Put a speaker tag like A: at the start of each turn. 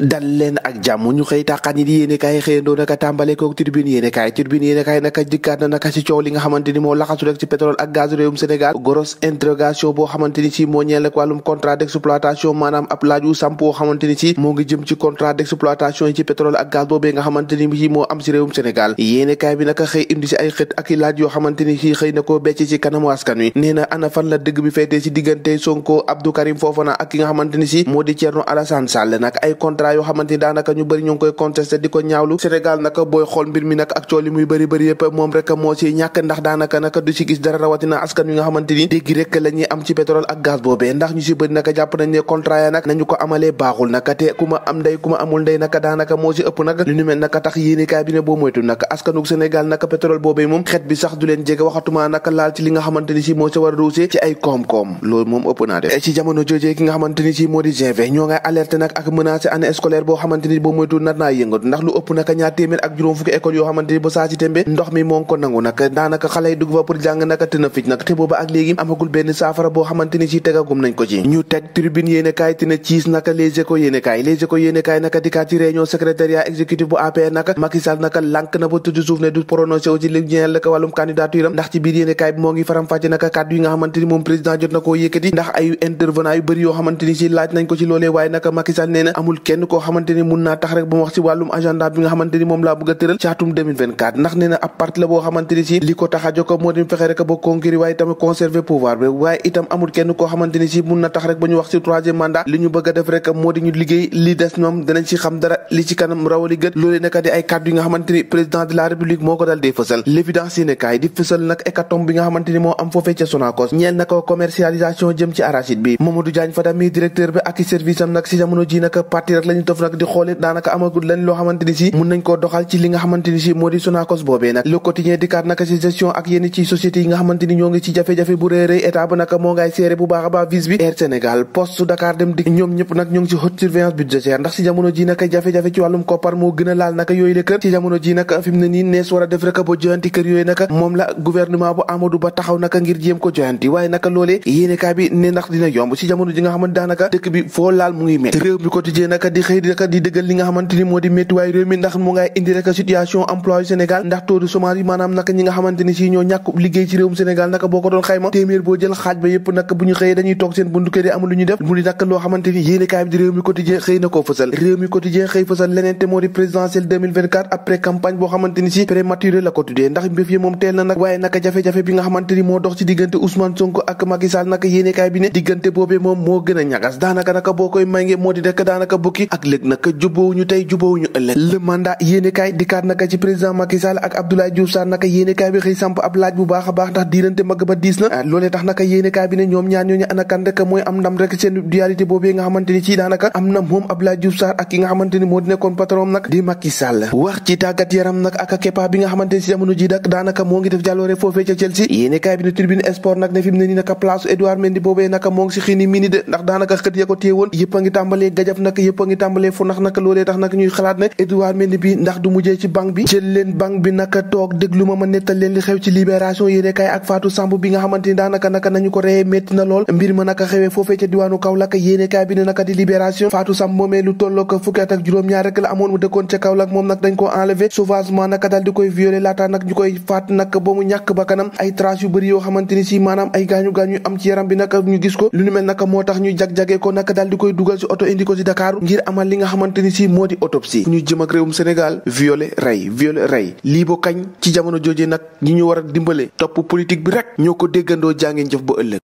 A: dal leen ak jàmm ñu xëy tàqat ñi di yéenekaay xëyandoo naka tàmbale ko Tribune yéenekaay naka dikkaat na naka ci coow li nga xamante ni moo laxasu rek ci pétrole ak gaz réewum Sénégal grosse interrogation boo xamante ni ci moo ñeel ak wàllum contrat d'exploitation maanaam ab laaju samp boo xamante ni ci moo ngi jëm ci contrat d'exploitation yi ci pétrole ak gaz boobee nga xamante ni ci moo am ci réewum Sénégal yéenekaay bi naka xëy indi ci ay xët ak i laaj yoo xamante ni ci xëy na koo becc ci kanamu askan wi nee na ana fan la dëgg bi féetee ci diggante Sonko Abdou Karim Fofana ak ki nga xamante ni ci moo di Thierno Alassane Sall nag ay contrat yoo xamante ni daanaka ñu bëri ñu ngi koy contesté di ko ñaawlu Sénégal naka booy xool mbir mi nag ak coow li muy bëri yëpp moom rek moo ci ñàkk ndax daanaka naka du ci gis dara rawatina askan wi nga xamante ni dégg rek la ñuy am ci pétrole ak gaz boobee ndax ñu si bëri naka jàpp nañ ne contrat ya nag nañu ko amalee baaxul naka te ku ma am ndey ku ma amul ndey naka daanaka moo ci ëpp nag lu ñu mel naka tax yéenekaay bi ne boo moytu naka askanug Sénégal naka pétrole boobee moom xet bi sax du leen jege waxatuma naka laal ci li nga xamante ni si moo ca war a ruusee ci ay koom-koom loolu moom ëpp naa def ci jamono joojee ki nga xamante ni si moo di G20 ñoo ngay alerté nag ak menacé année scolaire boo xamante ni boo moytu nar naa yëngatu ndax lu ëpp naka ñaar téeméer ak juróom fukki école yoo xamante ni ba saa ci tembe ndox mi moo ngi ko nangu nag daanaka xale yi dugg fa pour jàng naka tëna ficc nag te booba ak léegi amagul benn saafara boo xamante ni si tegagum nañ ko ci ñu teg Tribune yéenekaay tina ciis naka Les Échos yéenekaay naka dikkaat ci réunion secrétariat exécutif bu APR naka Macky Sall naka lànk na ba tudd suuf ne du prononcé wu ci li ñeel la wàllum candidature am ndax ci biir yéenekaay bi moo ngi faram-fàcce naka kàddu yi nga xamante ni moom président jot na koo yëkkati ndax ay intervenant yu bëri yoo xamante ni si laaj nañ ko ci loolee waaye naka Macky Sall nee na amul kenn koo xamante ni mun naa tax rek ba mu wax ci wàllum agenda bi nga xamante ni moom laa bëgg a tëral ci atum 2024 ndax nee na ab parti la boo xamante ni si li ko tax a jóg moo di fexe rek ba conquérir waaye tamit conserver pouvoir bi waaye itam amul kenn koo xamante ni si mun na tax rek ba ñu wax ci troisième mandat li ñu bëgg a def rek moo di ñu liggéey li des ñoom danañ ci xam dara li ci kanam rawali gët loolee naka di ay kàddu yi nga xamante ni président de la république moo ko dal dee fësal l'évidence yéenekaay di fësal nag hécatombe bi nga xamante ni moo am foofee ca Sonacos ñeel na ko commercialisation jëm ci arachide bi Mamadou Diagne Fada mi directeur bi ak i service am nag si jamono ji nag parti rek la ñu tof nag di xoole daanaka amagul leen loo xamante ni si mun nañ koo doxal ci li nga xamante ni si moo di Sonacos boobee nag Le Quotidien dikkaat naka si gestion ak yenn ci sociétés yi nga xamante ni ñoo ngi ci jafe-jafe bu réeré état ba naka moo ngay seere bu baax a baax vis bi Air Sénégal Poste Dakar Dem Dikk ñoom ñëpp nag ñoo ngi ci haute surveillance budgétaire ndax si jamono ji naka jafe-jafe ci wàllum koppar moo gën a laal naka yooyu la kër ci jamono ji naka fi mu ne nii nees war a def rek ba joyanti kër yooyu naka moom la gouvernement bu Amadou Ba taxaw naka ngir jéem ko joyanti waaye naka loolee yéenekaay bi ne ndax dina yomb si jamono ji nga xamante daanaka dëkk bi foo laal mu ngi métti réew mi quotidien naka di xëy naka di dëggal li nga xamante ni moo di métti waaye réew mi ndax mu ngay indi rek situation emploi yu Sénégal ndax taux de chômage yi maanaam naka ñi nga xamante ni si ñoo ñàkk liggéey ci réewum Sénégal naka boo ko doon xayma téeméer boo jël xaaj ba yëpp naka bu ñu xëyee dañuy toog seen buntu kër yi amul lu ñu def mu di naka loo xamante ni yéenekaay bi di réew mi quotidien xëy na koo fësal réew mi quotidien xëy fësal leneen te moo di présidentielle 2024 après campagne boo xamante ni si prématuré la ko tuddee ndax mbir yi moom teel na nag waaye naka jafe-jafe bi nga xamante ni moo dox ci diggante Ousmane Sonko ak Macky Sall naka yéenekaay bi ne diggante boobee moom moo gën a ñagas daanaka naka boo koy may nge moo di rek daanaka bukki ak lëg naka jubboowuñu tey jubboowuñu ëllëg le mandat yéenekaay dikkaat naka ci président Macky Sall ak Abdoulaye Diouf Sarr naka yéenekaay bi xëy samp ab laaj bu baax a baax ndax diirante mag ba diis na loolee tax naka yéenekaay bi ne ñoom ñaar ñooñu anakan rek mooy am ndam rek seen dualité boobee nga xamante ni ci daanaka am na moom Abdoulaye Diouf Sarr ak ki nga xamante ni moo di nekkoon patron nag di Macky Sall wax ci tàggat yaram nag ak Kepa bi nga xamante ni si jamono ji nag daanaka moo ngi def jàlloore foofee ca Chelsea yéenekaay bi ne Tribune Sport nag ne fi mu ne nii naka place Edouard Mendy boobee naka moo ngi si xiini mini de ndax daanaka xët ya ko téewoon yëpp a ngi tàmbalee gajaf nag yëpp a ngi tàmbalee fu nax naka loolee tax nag ñuy xalaat ne Edouard Mendy bi ndax du mujjee ci banc bi jël leen banc bi naka toog déglu ma nettal leen li xew ci libération yéenekaay ak Fatou Samb bi nga xamante ni daanaka naka nañu ko reyee métti na lool mbir ma naka xewee foofee ca diwaanu Kaolack yéenekaay bi ne naka di libération Fatou Samb moomee lu tolloo ko fukki at ak juróom-ñaar rek la amoon mu dëkkoon ca Kaolack moom nag dañ ko enlevé sauvagement naka daal di koy violé laataa nag ñu koy faat nag ba mu ñàkk ba kanam ay traces yu bëri yoo xamante ni si maanaam ay gaañu-gaañu am ci yaram bi naka ñu gis ko lu ñu mel naka moo tax ñu jag-jagee ko naka daal di koy dugal si oto indi ko si Dakar ngir amal li nga xamante ni si moo di autopsie ñu jëm ak réewum Sénégal violé rey lii bo kañ ci jamono jooje nag ñi ñu war a dimbale topp politique bi rek ñoo ko déggandoo jàngeen jëf ba ëllëg